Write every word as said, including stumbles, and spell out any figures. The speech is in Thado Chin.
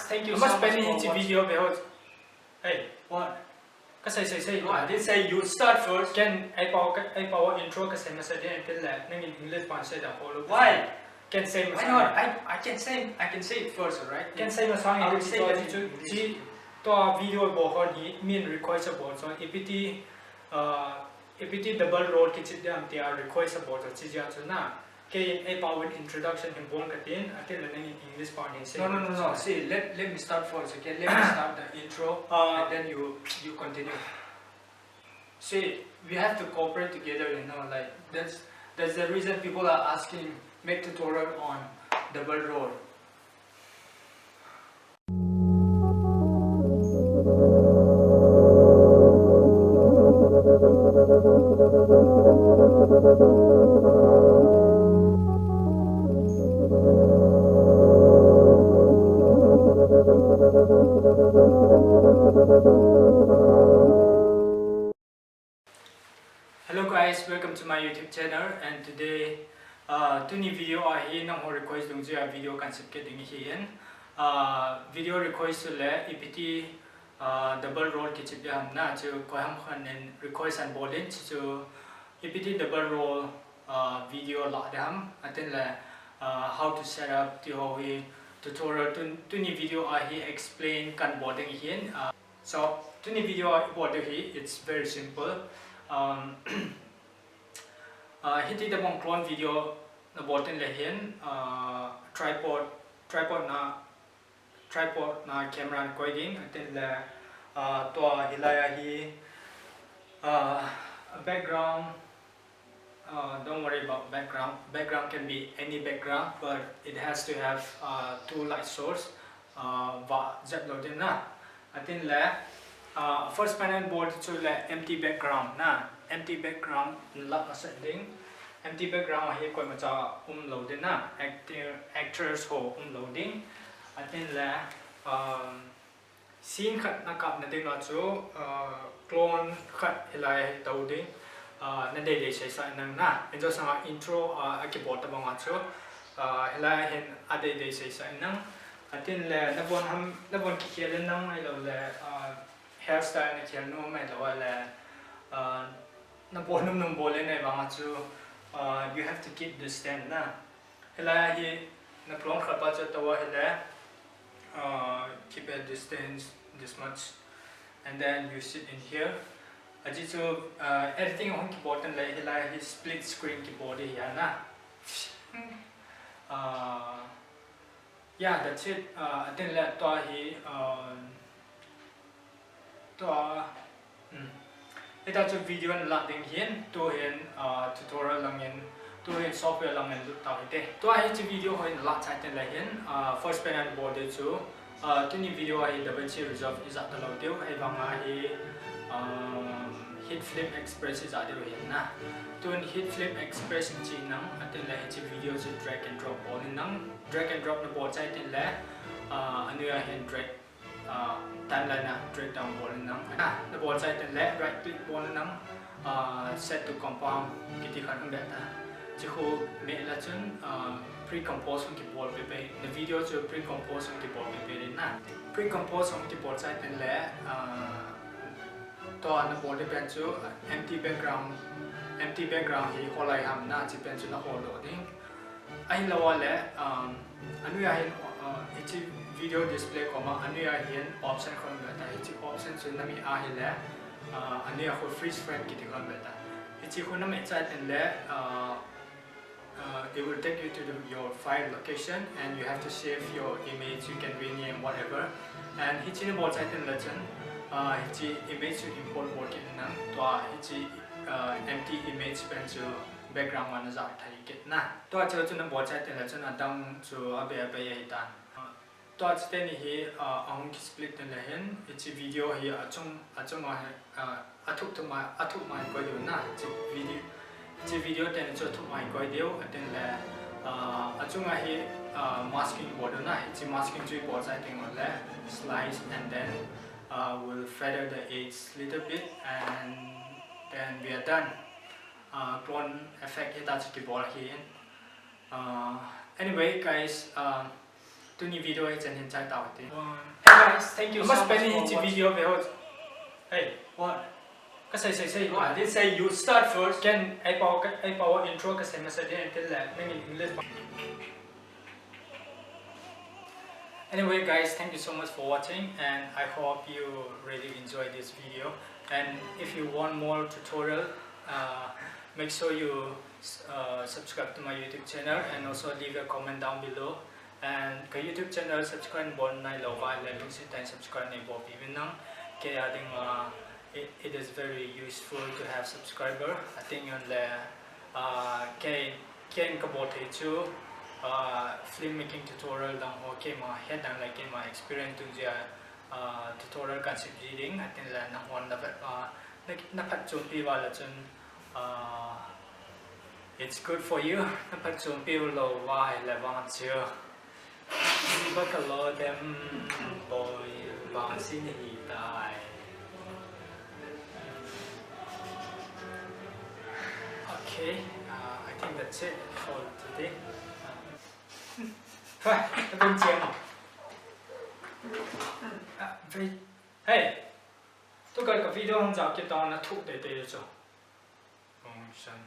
Thank you Ama so much spend for hiche watching. Video behou. Hey, What? Kasei sei sei. No, I didn't say you start first. Ken, ei pao, ei pao intro kasei masa ding, ken le, nangin English pan sei da ho lo. Why? Ken sei Why masa. not? I, I can say I can say it first, alright? Ken sei masa I will English say to it ji in chu, English. Ji to video bo hon hi, min request bo so, ipiti, uh, ipiti double roll kichip diam tia request bo so, chi jia chu na. Ken ei pao introduction hin bon katin, atin le nangin English pan hin sei. No, no, no, no. See, let, let me start first, okay? Let me start the intro, Uh, and then you you continue. See, we have to cooperate together, you know, like, that's that's the reason people are asking, make tutorial on double roll. Hello guys, welcome to my YouTube channel, and today, uh, tuni video a hi nangho request dungjuia video kahin sep kit ding ahin. Uh, video request chu le ipiti, uh, double roll kichip diam na chu koi ham khat in request ahin bol in chu, chu ipiti double roll, uh, video la diam, atin le, uh, how to set up ti ho hi tutorial tun, tuni video a hi explain kahin bol ding ahin. Uh, So, tuni video a i bol diu hi, it's very simple. Um, uh, hiti tabang clone video na bol teng le hin, uh, tripod, tripod na, tripod na camera na koi ding, atin le, uh, tua hilai a hi, uh, background, Uh, don't worry about background. Background can be any background, but it has to have, uh, two light source, uh, va jep lou ding na. Atin le, uh, first panel bol chu le empty background na. Empty background la masa ding. Empty background hi koimacha um lou ding na. Actor, actors ho um lou ding. Atin le, um, Scene khat na kapna ding a chu, uh, clone khat hilai a hi tou ding, uh, na deidei seisah in nang na. Injo sanga intro, uh, a kibol tabang a chu, uh, hilai a hin a deidei seisah in nang. Atin le, na von ham, na von kikhel in nang ahilou le, uh, hairstyle na khel nom ahilou le, uh, na bol nom nom bol in ahivang a chu, uh, you have to keep distance na. Hilai a hi na clone khat pa chu tou a hile, uh, keep a distance this much, and then you sit in here. Ajeh chu, uh, editing a hung kibol teng le hilai a hi split screen kibol ding ahi na. Uh, yeah, that's it. Uh, atin le tua hi, uh, Tua, hmm. Hita chu video na la ding hin, tu hin, ah, tutorial lang in, tu hin software lang in lut tau hite. Tua hiche video ho na la chai teng le hin, ah, first pen a na bol diu chu, ah, tuni video a hi DaVinci Resolve i ja talou diu, ahivang a hi, um, HitFilm Express i ja diu hin na. Tun HitFilm Express in che in nang, atin le hiche video chu drag and drop bol in nang, drag and drop na bol chai teng le, ah, anoi a hin drag Ah, timeline a drag down bol in nang. Ah, na bol chai teng le right click bol in nang, ah, set to compound kiti khat um be ta. Hiche khu meh le chun, ah, pre-compose hung kibol pehpeh. Na video chu pre-compose hung kibol pehpeh ding na. Pre-compose hung kibol chai teng le, ah, tua na bol ding pen chu, ah, empty background, empty background hi hol a ham na, hiche pen chu na hol doh ding. Ahilou le, um, anoi a hin, uh, hiche video display koma, anoi a hin option khat um be ta, hiche option chu na meh a hile, uh, anoi a khu freeze frame kiti khat um be ta. Hiche khu na meh chai teng le, uh, uh, it will take you to the, your file location and you have to save your image, you can rename whatever. And hiche na bol chai teng le chun, uh, hiche image chu import bol kit in nang, tua hiche, uh, empty image pen chu background a na ja thei kit na. Tua chu, chu na bol chai teng le chun adang chu abei abei ahi tan. Tua chu teni hi, ah, ahung ki split teng le hin, hiche video hi achung, achung a hi, ah, athup thup mai, athup mai koi diu na. Hiche video, hiche video teni chu athup mai koi diu, atin le, ah, achung a hi, ah, masking bol diu na. Hiche masking chu i bol chai teng le, slice and then, uh, we'll feather the edge little bit and then we are done. Uh, clone effect hita chu kibol ahi. Uh, anyway, guys, uh, Tuni video hi chen hin chai tau hite. Hey guys, thank you so much for watching. Video ve ho. Hey, what? Ka sei, sei, sei. No, I didn't say you start first. Ken, ei pao, ei pao intro ka sei masa ding, ken le, nangin English. Anyway, guys, thank you so much for watching, and I hope you really enjoy this video. And if you want more tutorial, uh, make sure you uh, subscribe to my YouTube channel and also leave a comment down below. And ka YouTube channel subscribe bol nailou va ahile lungset tah in subscribe nei bolpeh uvin lang. Kei a dinga, it, it is very useful to have subscriber. I think on the, uh, kei, kei in ka bol thei chu, uh, film making tutorial dang ho, keima het dang le keima experience dungjuia, uh, tutorial kan sem ji ding. I think le nahon na vet, uh, na, na phatchompi uva le chun, uh, it's good for you. Na phatchompi u lou va ahile vang chu, ba ka lo dem boi vang si nahi tai. Okay, uh, I think that's it for today. Uh, Hey, tu ka, ka video hung jao kit tang na thu teitei chu. Hung san.